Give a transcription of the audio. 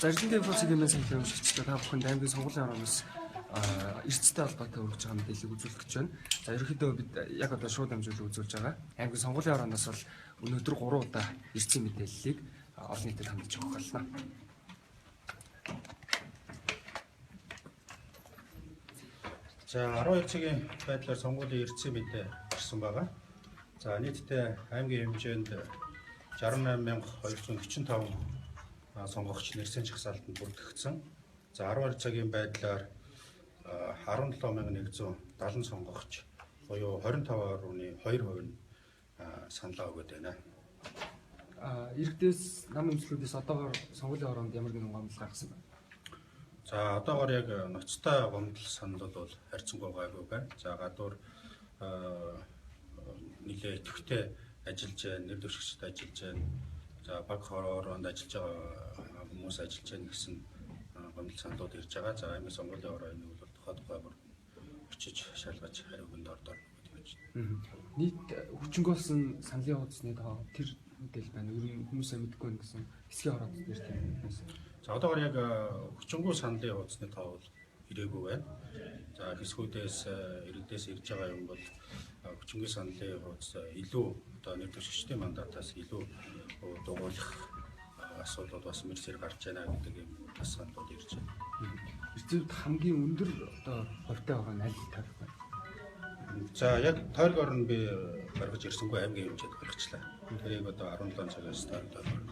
Зарлигийн инфоцгийн мэс санхлын уншигчдаа та бүхэнд аймгийн сонгуулийн орооноос эрсдэлтэй холбоотой өргөж байгаа мэдээллийг үзүүлэх гэж байна. За, ерөнхийдөө бид яг одоо шууд дамжуулан үзүүлж байгаа. Аймгийн сонгуулийн орооноос бол өнөөдөр 3 удаа эрсдлийн мэдээллийг олон нийтэд хандаж өгөх болно. За, 12 цагийн байдлаар сонгуулийн эрдэсийн мэдээ гарсан байгаа. За, нийтдээ аймгийн хэмжээнд 68,245 сонгогч нэрсийн жагсаалтанд бүртгэгдсэн. За, 12 цагийн байдлаар 17,170 сонгогч буюу 25.2% нь саналаа өгöd байна. Иргэдээс, нам өмчлүүдээс одоогоор сонгуулийн ороонд ямар нэгэн гомдол гаргасан байна? За, одоогоор яг ноцтой гомдол санал бол харьцангуй гайгүй байна. За, гадуур нэлээ идэвхтэй ажиллаж байна, нэр дэвшигчд ажиллаж байна. За, баг хороонд ажиллаж байгаа хүмүүс ажиллаж байна гэсэн гомдол саналууд ирж байгаа. За, аймгийн сонгуулийн ороо энэ бол тухай тухай бүр очиж шалгаж хариу өгөнд ордоор өгöd явж байна. Нийт хүчингү болсон саналын хуудасны тоо тэр мэдээлэл байна. Ер нь хүмүүсээ мэдэхгүй байна гэсэн хэсгийн ороод дээр тийм хүмүүс. За, одоогор яг хүчингү саналын хуудасны тоо бол ирээгүй байна. За, хэсгүүдээс иргэдээс ирж байгаа юм бол хүчингү саналын хуудас илүү одоо нэр дэвшигчдийн мандатаас илүү дугуйлах асуудлууд бас мэрсэр гарч байна гэдэг юм бас саналууд ирж байна. Эрдэнэт хамгийн өндөр одоо хувьтай байгаа нь аль тойрог байна? За, яг тойргоор нь би гаргаж ирсэнгүй, аймгийн хэмжээнд гаргачлаа. Тэрийг одоо 17 цагаас тойрог тойргоор